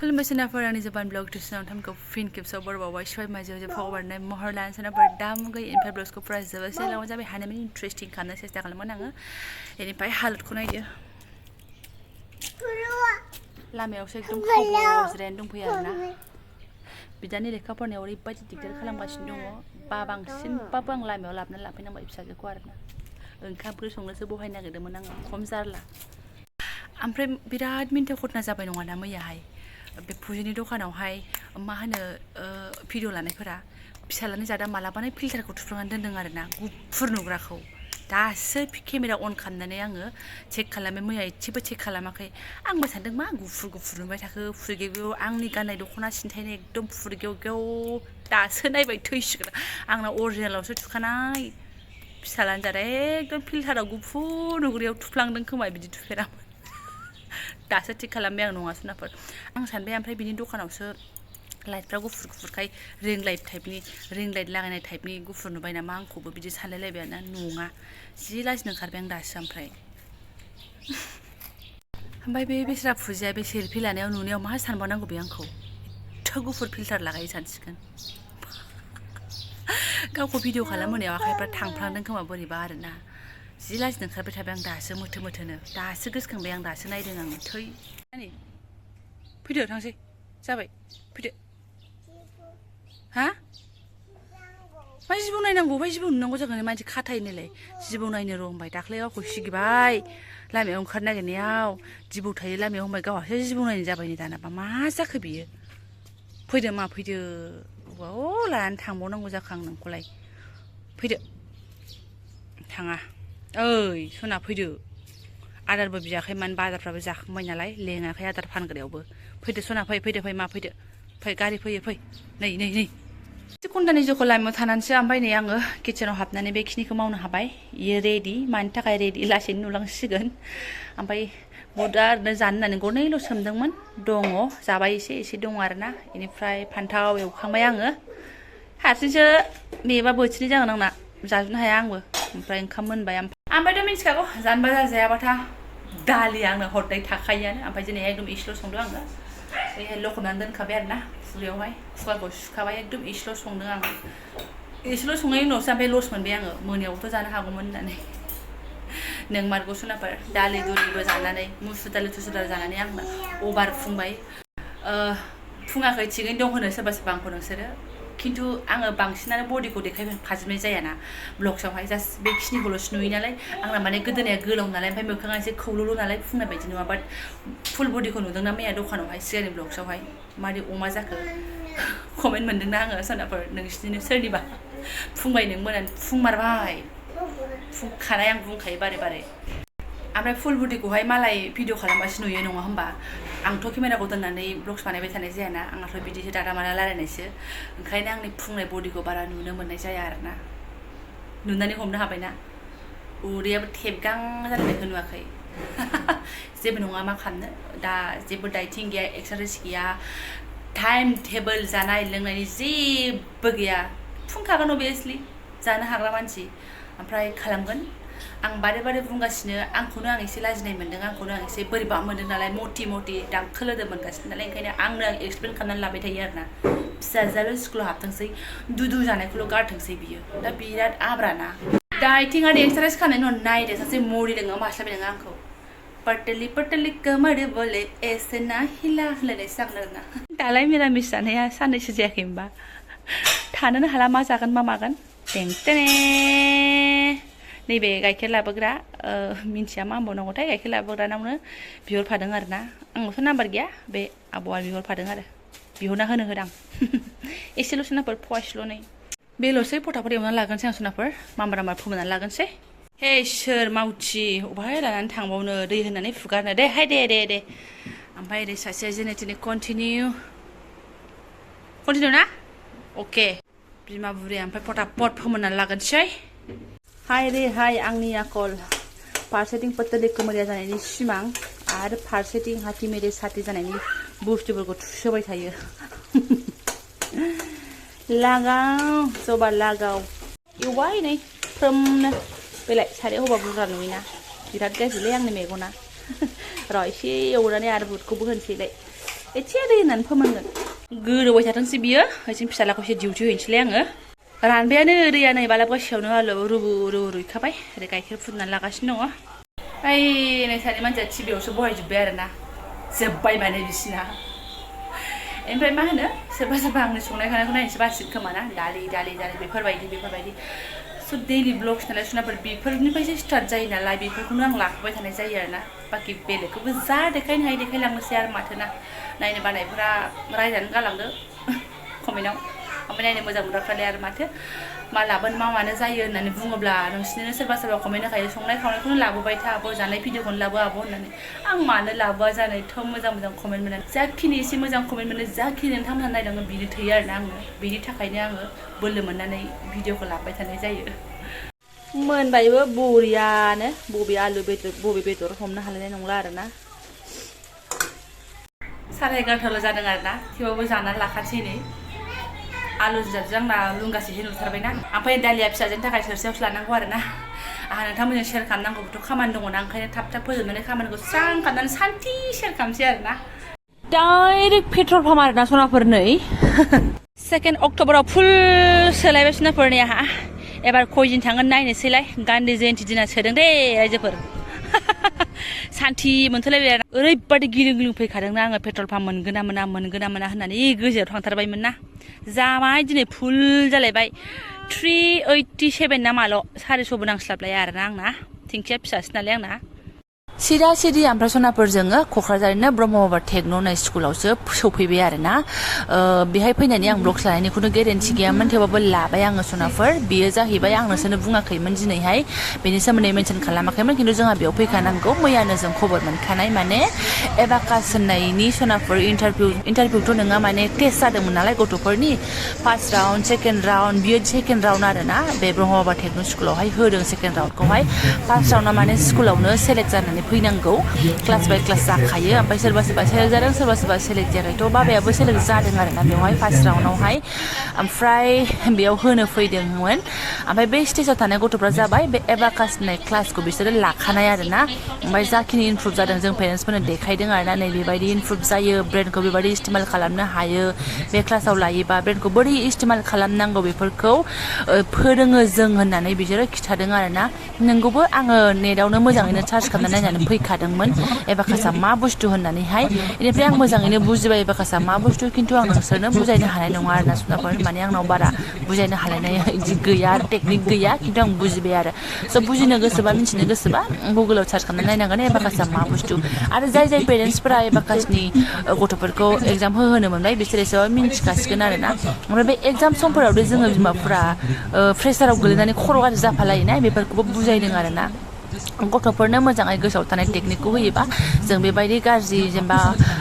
खुलुमबाय सोनाफोर आंनि Jobanivlog टिउसनाव थामखौ फिन खेबसेयाव बरबावबाय सय माजियाव जे फगबारनाय महर लान सोनाफोर दामुगै इनफाय ब्लग्सखौ फरायजोबोसै लाव जाबाय हानायमानि इन्ट्रेस्टिं खालामनो सेस्था खालामगोन आङो बेनिफ्राय हालोदखौ नायदो लामायावसो एकदम खावब्ल जिरायनानै दंफैयो आरोना बिदानि लेखा फरायनायाव ओरैबायदि दिगदार खालामगासिनो दङ बांसिनबाबो आं लामायाव लाबोनानै लाफैनांबाय फिसाजोखौ आरोना ओंखाम ओंख्रि संनोसो बहायनो नागिरदोंमोन आङो खम जारला ओमफ्राय बिराद मिन्थाव घटना जाबाय नङाना मैयाहाय बे फुजिनि दखानावहाय मा होनो भिडिअ लानायफोरा फिसालानि जादा मालाबानो फिल्टारखौ थुफ्लांनानै दोनदों आरोना गुफुर नुग्राखौ दासो केमेरा अन खालामनानै आङो चेक खालामबाय मैया एसेबो चेक खालामाखै आंबो सानदों मा गुफुर नुबाय थाखो फुरगेव आंनि गाननाय दख'ना सिन्थायनाय एकदम फुरगेव दासो नायबाय थैसिगोन आंना अरिजिनेलावसो थुखानाय फिसालानि जादा एकदम फिल्टाराव गुफुर नुग्रायाव थुफ्लांदों खोमा बिदि थुफेरामोन दासो थिक खालामबाय आं नङा सोनाफोर आं सानबाय ओमफ्राय बिनि दखानावसो लाइटफ्रा गुफुरखाय रिं लाइट लागायनाय टाइपनि गुफुर नुबाय नामा आंखौबो बिदि सानलायलायबाय आरोना नङा जि लाजिनो ओंखारबाय आं दासो ओमफ्राय बे बेस्रा फुजिया बे सेल्फि लानायाव नुनायाव मा सानबावनांगौ बे आंखौ एथ' गुफुर फिल्टार लागायो सानसिगोन गावखौ भिडिअ खालामहोनायाव आखाइफ्रा थांफ्लांदों खोमा बोरैबा आरोना जि लाजिनो ओंखारबाय थाबाय आं दासो मोथोनो दासो गोसोखांबाय आं दासो नायदों आङो थै फैदो थांसै जाबाय फैदो हा मा जिबौ नायनांगौ मा जिबौ नुनांगौ जागोन मानसि खाथायनोलाय जिबौ नायनो र' होनबाय दाख्लै गावखौ सिगिबाय लामायाव ओंखारनो नागिरनायाव जिबौ थायो लामायाव होनबाय गावहासो जिबौ नायनो जाबाय नै दानाबा मा जाखो बियो फैदो मा फैदो बबाव लानानै थांबावनांगौ जाखो आं नोंखौलाय फैदो थाङा ओइ सना फैदो आदारबो बियाखै मानो बाजारफ्राबो जाखांबाय नालाय लेङाखै आदार फानग्रायावबो फैदो सना फै मा फैदो फै गारि फैयो फै नै एसे घन्टानि जौखौ लामायाव थानानैसो ओमफ्राय नै आङो किचेनाव हाबनानै बेखिनिखौ मावनो हाबाय इयो रेडि मानि थाखाय रेडि लासैनो नुलांसिगोन ओमफ्राय बुदा ओरैनो जानो होननानै गरनैल' सोमदोंमोन दङ जाबाय एसे दङ आरोना बेनिफ्राय फान्थाव एवखांबाय आङो हारसिंसो मेबा बोथिनै जागोन आंना जाजोबनो हाया आंबो ओमफ्राय ओंखाम मोनबाय ओमफ्रायथ' मिन्थिखागौ जानोबा जायाबाथा दालि आंनो हरदाय थाखायोआनो ओमफ्राय दिनै एकदम इसेल' संदों आङो बैहाय लखबनानै दोनखाबाय आरोना खुरैयावहाय कुकारखौ सुखाबाय एकदम इसेल' संदों आं इसेल' संनायनि उनावसो ओमफ्राय लस मोनबाय आङो मोनायावथ' जानो हागौमोन होननानै नों मारगौ सोनाफोर दालि दुलिबो जानानै मुसुर दालि जानानै आंना अभार फुंबाय फुङाखै थिगैनो दं होनो सोरबा आंखौ नोंसोरो खिन्थु आङो बांसिनानो बडिखौ देखायखाजोबनाय जायाना ब्लग्सआवहाय जास्ट बेखिनिखौल'सो नुयो नालाय आंना माने गोदोनाया गोलाव नालाय ओमफ्राय मोखाङा एसे खौल'ल' नालाय फुंनाय बायदि नङा बाट फुल बडिखौ नुदोंना मैया दखानावहाय सिगांनि ब्लग्सआवहाय मारै अमा जाखो कमेन्ट मोनदोंना आङो सोरनाफोर नोंसिनिनो सोरनिबा फुंबाय नों मोनानो फुंमारबाय फुंखानाय आं बुंखायो बारे ओमफ्राय फुल बडिखौहाय मालाय भिडिअ खालामबासो नुयो नङा होमबा आंथ' केमेराखौ दोननानै ब्लग्स बानायबाय थानाय जायाना आंनाथ' बिदिसो दादा माला रायलायनायसो ओंखायनो आंनि फुंनाय बडिखौ बारा नुनो मोननाय जाया आरोना नुनानै हमनो हाबायना उदैयाबो थेबगां जालायनायखौ नुवाखै जेबो नङा मा खालामनो दा जेबो डाइटिं गैया एक्सारसाइस गैया टाइम टेबोल जानाय लोंनायनि जेबो गैया फुंखागोन अभियासलि जानो हाग्रा मानसि ओमफ्राय खालामगोन आं बारे बुंगासिनो आंखौनो आं एसे लाजिनाय मोन्दों आंखौनो आं एसे बोरैबा मोन्दों नालाय मटि दांखोलोदो मोनगासिनो नालाय ओंखायनो आंनो आं एक्सप्लेन खालामनानै लाबाय थायो आरोना फिसाजोआल' स्कुलाव हाबथोंसै दुदु जानायखौल' गारथोंसै बियो दा बिराद आब्राना डाइटिं आरो एक्सारसाइस खालामनायनि उनाव नायदो सासे मरि दोङो मास्लाबाय नोङो आंखौ पटली कमर बोले ऐसे ना हिला होनलायनायसो जागोन आरोना दालाय मिरामिस जानाया साननैसो जायाखै होनबा थानोनो हाला मा जागोन मा मागोन टेंटेने नैबे गाइखेर लाबोग्रा मिन्थिया मा होनबावनांगौथाय गाइखेर लाबोग्रानावनो बिहरफादों आरोना आंनावथ' नाम्बार गैया बे आबौआ बिहरफादों आरो बिहरना होदां एसेल' सोनाफोर फवासेल' नै बेल'सै फटाफट एवनानै लागोनसै आं सोनाफोर माम्बार फोमोननानै लागोनसै हे सोर मावथि अबहाय लानानै थांबावनो दै होनानै फुगारनो दे ओमफ्राय ओरै सासेया जेने थेने कन्टिनिउ ना अके बिमा बुरिया ओमफ्राय फटाफट फोमोननानै लागोनसै हाय आंनि आखल फारसेथिं पटली कोमरिया जानायनि सिमां आरो फारसेथिं हाथि मेरे साथि जानायनि बुस्थुफोरखौ थुसोबाय थायो लागाव एवबाय नै फ्रोमनो बेलाय सारायाव होबा बुरजा नुयोना बिराद गाज्रिलै आंनि मेगना र' एसे एवनानै आरो बुदखौबो होनसैलाय एसे दै होनानै फोमोनगोन गोदौबाय थाथोंसै बियो ओजों फिसालाखौ एसे डिउटि हैनोसैलाय आङो रानबायानो दैया नै बालाबगासेयावनो आलु रुबु रुइखाबाय ओरै गाइखेर फुदुंनानै लागासिनो दङ ओइ नै सानै मानसिया टिभियावसो बहायजोब्बाय आरोना जोब्बाय माने बिसिना ओमफ्राय मा होनो सोरबा सोरबा आंनि संनाय खावनायखौ नायनोसो बासिगोन खोमा ना दालि बेफोरबायदि स' दैलि ब्लग्स नालाय सुनाफोर बेफोरनिफ्रायसो स्टार्ट जायो नालाय बेफोरखौनो आं लाखोबाय थानाय जायो आरोना बाखि बेलेगखौबो जा देखायनो हायो देखायलांनोसै आरो माथो ना नायनो बानायफोरा रायजानो गालांदो कमेन्टआव ओमफ्राय नायनो मोजां मोनग्राफ्रालाय आरो माथो मा लाबोन मा मानो जायो होननानै बुङोब्ला नोंसिनिनो सोरबा कमेन्ट होखायो संनाय खावनायखौनो लाबोबाय था आब' जानाय भिडिअखौनो लाबो आब' होननानै आं मानो लाबोआ जानो एथ' मोजां कमेन्ट मोनो जाखिनि एसे मोजां कमेन्ट मोनो जाखिनि नोंथांमोनहा नायलाङो बिनो थोयो आरोना आङो बिनि थाखायनो आङो बोलो मोननानै भिडिअखौ लाबाय थानाय जायो मोनबायबो बरियानो बबे आलु बेदर बबे बेदर हमनो हालायनाय नंला आरोना 11:30 जादों आरोना थेवबो जानानै लाखानोसै नै आलु जाबजों आंना लुंगासेसो नुथारबायना ओमफ्राय दालिया फिसाजोनि थाखाय सोरसेयावसो लानांगौ आरोना आंहा नोंथांमोनजों शेयार खालामनांगौथ' खामानि दङना ओंखायनो थाब फोजोबनानै खामानिखौ स्रां खालामनानै सान्थि शेयार खालामसै आरोना डाइरेक्ट पेट्रल पाम्प आरोना सनाफोर नै 2 अक्ट'बराव फुल सोलायबाय सनाफोरनि आंहा एबार खयदिन थांगोन नायनोसैलाय गान्धी जयन्ति दिना सोदों दे रायजोफोर सान्थि मोनथलायबाय आरो ओरैबादि गिलुं फैखादोंना आङो पेट्रल पाम्प मोनगोन ना मोना होननानै गोजौआव थांथारबायमोन ना जामाय दिनै फुल जालायबाय 387 ना माल' 400बो नांस्लाबलाया आरोना आंना थिंखिया फिसासो नालाय आंना सिदा सिदि ओमफ्राय सनाफोर जोङो क'क्राझारनिनो ब्रह्म बाबा टेक्न' होननाय स्कुलावसो सौफैबाय आरोना बेहाय फैनानै आं ब्लग्स लानायनिखौनो गेरेन्टि गैयामोन थेवबाबो लाबाय आङो सनाफोर बेयो जाहैबाय आं नोंसोरनो बुङाखैमोन दिनैहाय बेनि सोमोन्दै मेनसन खालामाखैमोन खिन्थु जोंहा बेयाव फैखानांगौ मैयानो जों खबर मोनखानाय माने एबाकास होननायनि सनाफोर इन्टारभिउथ' नङा माने टेस्ट जादोंमोन नालाय गथ'फोरनि फार्स्ट राउन्ड सेकेन्ड राउन्ड बियो सेकेन्ड राउन्ड आरोना बे ब्रह्म बाबा टेक्न' स्कुलावहाय होदों सेकेन्ड राउन्डखौहाय फार्स्ट राउन्डआ माने स्कुलावनो सेलेक्ट जानानै फैनांगौ क्लास बाय क्लास जाखायो ओमफ्राय सोरबा सेलेक्ट जादों सोरबा सेलेक्ट जायाखैथ' बाबायाबो सेलेक्ट जादों आरोना बेवहाय फार्स्ट राउन्डआवहाय ओमफ्राय बेयाव होनो फैदोंमोन ओमफ्राय बे स्टेजाव थानाय गथ'फ्रा जाबाय बे एबाकास होननाय क्लासखौ बिसोरो लाखानाय आरोना ओमफ्राय जाखिनि इमप्रुभ जादों जों पेरेन्टसफोरनो देखायदों आरोना नै बेबायदि इमप्रुभ जायो ब्रेनखौ बेबायदि इस्तेमाल खालामनो हायो बे क्लासाव लायोबा ब्रेनखौ बोरै इस्तेमाल खालामनांगौ बेफोरखौ फोरोङो जों होननानै बिसोरो खिथादों आरोना नोंगौबो आङो नेटआवनो मोजाङैनो सार्च खालामनानै नायनानै फैखादोंमोन एबाकासआ मा बुस्थु होननानैहाय बेनिफ्राय आं मोजाङैनो बुजिबाय एबाकासआ मा बुस्थु खिन्थु आं नोंसोरनो बुजायनो हानाय नङा आरोना सुनाफोर माने आंनाव बारा बुजायनो हालायनाय बिदि गैया आरो टेकनिक गैया खिन्थु आं बुजिबाय आरो स' बुजिनो गोसोबा मिन्थिनो गोसोबा गुगोलाव सार्च खालामनानै नायनांगोन एबाकासआ मा बुस्थु आरो जाय पेरेन्टसफोरा एबाकासनि गथ'फोरखौ एग्जाम होहोनो मोनबाय बिसोर एसेबाबो मिन्थिखासिगोन आरोना ओमफ्राय बे एग्जाम समफोरावदि जोङो बिमाफोरा प्रेसाराव गोलैनानै खर' गाज्रि जाफालायोना बेफोरखौबो बुजायदों आरोना गथ'फोरनो मोजाङै गोसोआव थानाय टेकनिकखौ होयोबा जों बेबायदि गाज्रि जेनेबा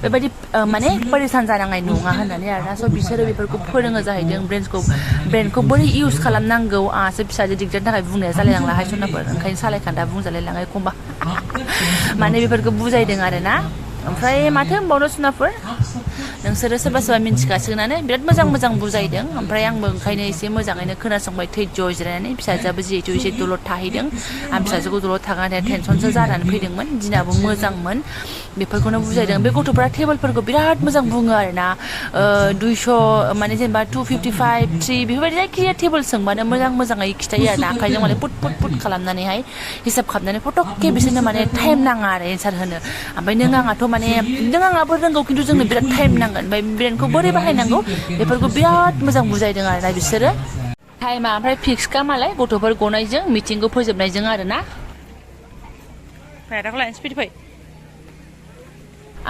बेबायदि माने परेसान जानांनाय नङा होननानै आरोना स' बिसोरो बेफोरखौ फोरोङो जाहैदों ब्रेनखौ बोरै इउज खालामनांगौ आंहासो फिसाजो दिगदारनि थाखाय बुंनाया जालायलांला सनाफोर ओंखायनो सालायखान्दा बुंजालायलाङो एखमबा माने बेफोरखौ बुजायदों आरोना ओमफ्राय माथो होनबावनो सुनाफोर नोंसोरो सोरबा मिन्थिखासिगोनानो बिराद मोजां बुजायदों ओमफ्राय आंबो ओंखायनो एसे मोजाङैनो खोनासंबाय धैर्य जिरायनानै फिसाजोआबो जिहेतु एसे दलद थाहैदों आं फिसाजोखौ दलद थागानो टेनसनसो जानानै फैदोंमोन दिनाबो मोजांमोन बेफोरखौनो बुजायदों बे गथ'फ्रा टेबोलफोरखौ बिराद मोजां बुङो आरोना 200 माने जेनेबा 255 3 बेफोरबायदि जायखिजाया टेबोल सोंबानो मोजाङै खिथायो आरोना आखाइजों माने पुट खालामनानैहाय हिसाब खालामनानै फटकके बिसोरनो माने टाइम नाङा आरो एन्सार होनो ओमफ्राय नों आंहाथ' माने नों आंहाबो रोंगौ खिन्थु जोंनो बिराद टाइम नांगोन ओमफ्राय ब्रेनखौ बोरै बाहायनांगौ बेफोरखौ बिराद मोजां बुजायदों आरोना बिसोरो टाइमा ओमफ्राय फिक्सखा मालाय गथ'फोर गनायजों मिटिंखौ फोजोबनायजों आरोना रायदाखौ लायनोसै फै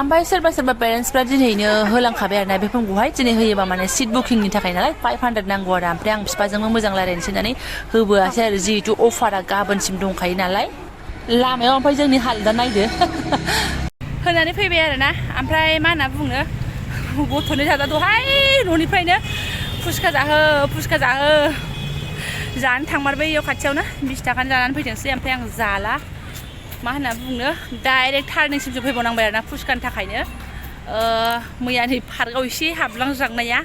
ओमफ्राय सोरबा पेरेन्टसफ्रा दिनैनो होलांखाबाय आरोना बे फर्मखौहाय दिनै होयोबा माने सिट बुकिंनि थाखाय नालाय 500 नांगौ आरो ओमफ्राय आं बिफाजोंबो मोजां रायलायनोसै होननानै होबोआसै आरो जिहेतु अफारा गाबोनसिम दंखायो नालाय लामायाव ओमफ्राय जोंनि हालोदा नायदो होनानै फैबाय आरोना ओमफ्राय मा होनना बुंनो गथ'नि जादा दहाय न'निफ्रायनो फुसका जाहो जानो थांमारबाय इयाव खाथियावनो 20 थाखानि जानानै फैदोंसै ओमफ्राय आं जाला मा होनना बुंनो डाइरेक्ट टार्निंसिमसो फैबावनांबाय आरोना फुसकानि थाखायनो मैयानि पार्कआव एसे हाबलांज्रांनाया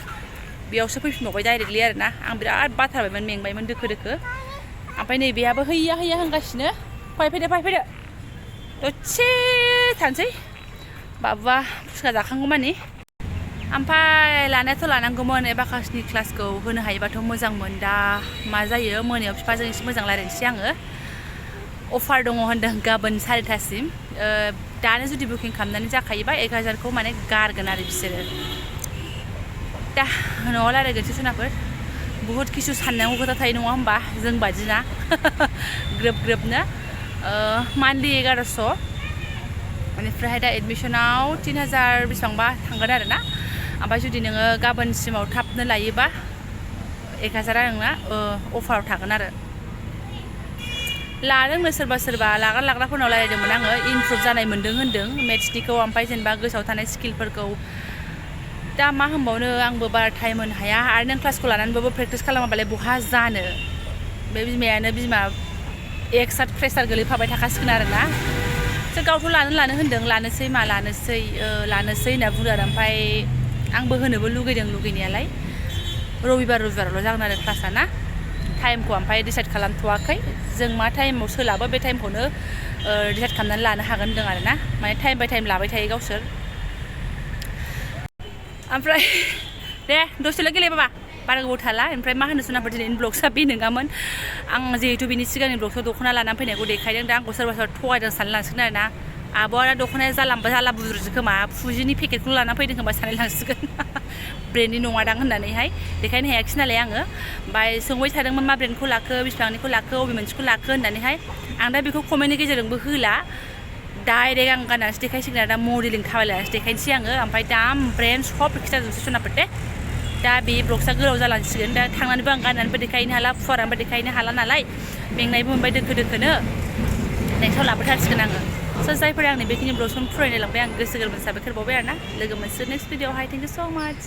बेयावसो फैफिनबावबाय डाइरेक्टलि आरोना आं बिराद बाथारबायमोन मेंबायमोन दोखो ओमफ्राय नैबेयाबो हैया होनगासिनो फैदो दसे थानोसै बाबुआ फुसका जाखांगौ मानि ओमफ्राय लानायाथ' लानांगौमोन एबाकासनि क्लासखौ होनो हायोबाथ' मोजांमोन दा मा जायो मोनायाव बिफाजों एसे मोजां रायज्लायनोसै आङो अफार दङ होनदों गाबोन 4:30सिम दानो जुदि बुकिं खालामनानै जाखायोबा 1000खौ माने गारगोन आरो बिसोरो दा न'आव रायज्लायगोनसै सनाफोर बुहुत किसु साननांगौ खोथा थायो नङा होमबा जों बादिना ग्रोब ग्रोबनो मान्थलि 1100 बेनिफ्राय दा एडमिसनाव 3000 बेसेबांबा थांगोन आरो ना ओमफ्राय जुदि नोङो गाबोनसिमाव थाबनो लायोबा 1000आ नोंना अफाराव थागोन आरो लादोंनो सोरबा सोरबा लाग्राफोरनाव रायज्लायदोंमोन आङो इमप्रुभ जानाय मोन्दों होनदों मेथ्सनिखौ ओमफ्राय जेनेबा गोसोआव थानाय स्किलफोरखौ दा मा होनबावनो आंबो बारा टाइम होनो हाया आरो नों क्लासखौ लानानैबाबो प्रेक्टिस खालामाबालाय बहा जानो बे बिमा एकसाथ प्रेसार गोलैफाबाय थाखासिगोन आरोना जों गावथ' लानो होनदों लानोसै होनना बुंदों आरो ओमफ्राय आंबो होनोबो लुगैदों लुगैनायालाय रबिबारावल' जागोन आरो क्लासआ ना टाइमखौ ओमफ्राय डिसाइड खालामथ'वाखै जों मा टाइमाव सोलाबो बे टाइमखौनो डिसाइड खालामनानै लानो हागोन होनदों आरो ना माने टाइम बाय टाइम लाबाय थायो गावसोर ओमफ्राय दे दसेल' गेले बाबा बारा गोबाव थाला ओमफ्राय मा होनो सनाफोर दिनैनि ब्लगसा बे नङामोन आं जिहेतु बिनि सिगांनि ब्लगसआव दख'ना लानानै फैनायखौ देखायदों दा आंखौ सोरबा थगायदों सानना लांसिगोन आरो ना आब'आ दख'नाया जाला बुज्रुसो खोमा फुजिनि पेकेटखौ लानानै फैदों खोमा साननाय लांसिगोन ब्रेन्डनि नङादां होननानैहाय देखायनो हायाखिसै नालाय आङो ओमफ्राय सोंबाय थादोंमोन मा ब्रेन्डखौ लाखो बेसेबांनिखौ लाखो अबे मोनसेखौ लाखो होननानैहाय आं दा बेखौ कमेन्टनि गेजेरजोंबो होला डाइरेक्ट आं गाननानैसो देखायसिगोन आरो दा मडेलिं थाबायलायनानैसो देखायनोसै आङो ओमफ्राय दाम ब्रेन्ड सब खिथाजोबसै सनाफोर दे दा बे ब्लगसा गोलाव जालांसिगोन दा थांनानैबो आं गाननानैबो देखायनो हाला फुवारनानैबो देखायनो हाला नालाय मेंनायबो मोनबाय दोखोनो नेक्स्टआव लाबोथारसिगोन आङो स' जायफोरा आंनि बेखिनि ब्लगखौ फरायनो लांबाय आं गोसो गोरबोनि साबायखर बावबाय आरो ना लोगो मोनसिगोन नेक्स्ट भिडिअआवहाय थेंक इउ स' माच